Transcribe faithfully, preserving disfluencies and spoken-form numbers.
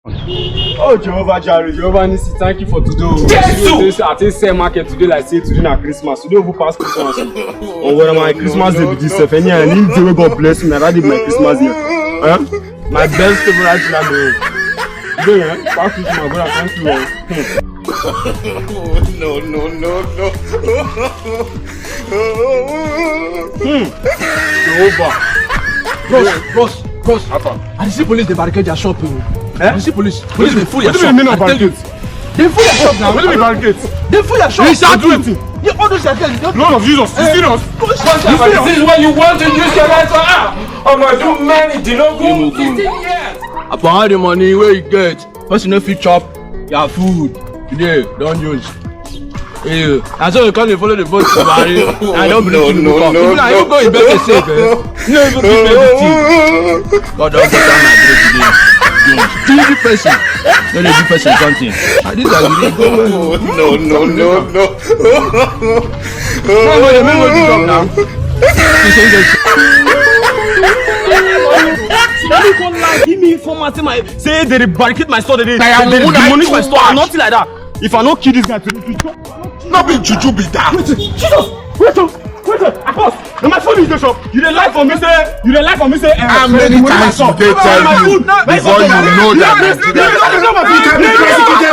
Oh Jehovah Jireh, Jehovah Nissi, thank you for today. Oh. Jesus! I think sell market today like say today na Christmas. Today we pass Christmas. Oh, well, my Christmas day be this sef. Any I need to God bless me. That is my Christmas day. Huh? My best favorite land. Oh. Today, eh? Pass Christmas, brother. Thank you. Oh. No, no, no, no. Hmm. Jehovah. Bros, bros, bros. How far? I see police dey barricade their shop. Oh. Eh? I see police. Police dey full your shop. What do you mean of barricade? They full your shop now. What do you mean barricade? They full your shop. They shout wetin? Yeah, all those are there. Lord of Jesus, you serious? You serious? This is where you want to use your life for. Ah, I'm gonna do many dinogu. Fifteen years. Upon all the money where you get, person no fit chop your food. Today, don't use. Eh, and so you come dey follow the boat to Buhari. I don't believe you look up. If na you go in bed safe, eh? No even give me anything. God don put down my break today. Thieving person. No dey give person something. And this are the real government. No, no, no, no. No, no, no, no, no, no. You say you dey Somebody come lie, give me informant, say my say they dey barricade my store, they dey they dey demolish my store, nothing like that. If I no kill this guy today, No be juju be that. Jesus, wait, oh, wait, oh, I pass. Na my phone is the shop. You dey lie for me, say you dey lie for me, say. Eh, How many times did they tell you before you know that Nigeria?